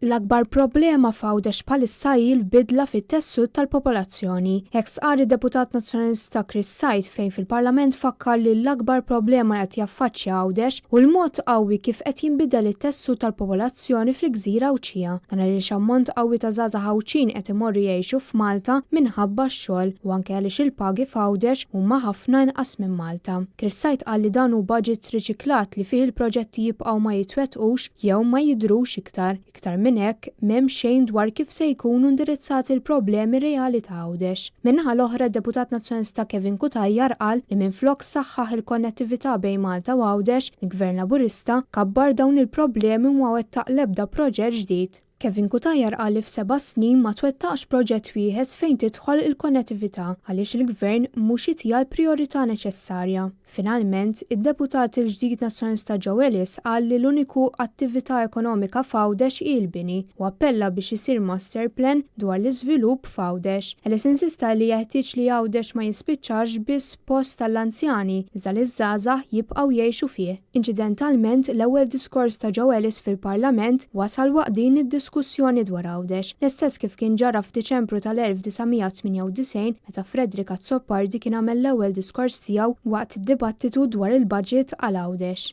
L-akbar problema f'Għawdex bħalissa hi l-bidla fit-tessut tal-popolazzjoni. Hekk stqarr id-Deputat Nazzjonalista Chris Said fejn fil-Parlament fakkar li l-akbar problema li qed jaffaċċja Għawdex hu l-mod qawwi kif qed jinbidel it-tessut tal-popolazzjoni fil-gżira Għawdxija. Dan għaliex ammont qawwi ta' żgħażagħ Għawdxin qed imorru jgħixu f'Malta minħabba x-xogħol u anke għaliex il-pagi f'Għawdex huma ħafna inqas minn Malta. Chris Said qal li dan hu baġit riċiklat li fih il-proġetti jibqgħu ma jitwettqux jew ma jidhrux iktar. Iktar minn hekk, m'hemm xejn dwar kif se jkunu indirizzati l-problemi reali ta' Għawdex. Min-naħa l-oħra, d-Deputat Nazzjonalista Kevin Cutajar qal li minflok saħħaħ il-konnettività bejn Malta u Għawdex, il-Gvern Laburista kabbar dawn il-problemi u ma wettaq l-ebda proġett ġdid. Kevin Cutajar qal li f'seba' snin ma twettaqx proġett wieħed fejn tidħol il-konnettività għaliex il-Gvern mhux itiha l-prijorità neċessarja. Finalment, id-Deputat il-ġdid Nazzjonalista Joe Ellis qal li l-uniku attività ekonomika f'Għawdex hi l-bini u appella biex isir master plan dwar l-iżvilupp f'Għawdex. Ellis insista li jeħtieġ li Għawdex ma jispiċċax biss post għall-anzjani iżda li ż-żgħażagħ jibqgħu jgħixu fih. Inċidentalment, l-ewwel diskors ta' Joe Ellis fil-Parlament wasal waqt din id-diskussjoni dwar Għawdex, l-istess kif kien ġara f'Diċembru tal-1998 meta Frederick Azzopardi kien għamel l-ewwel diskors tiegħu waqt dibattitu dwar il-baġit għal Għawdex.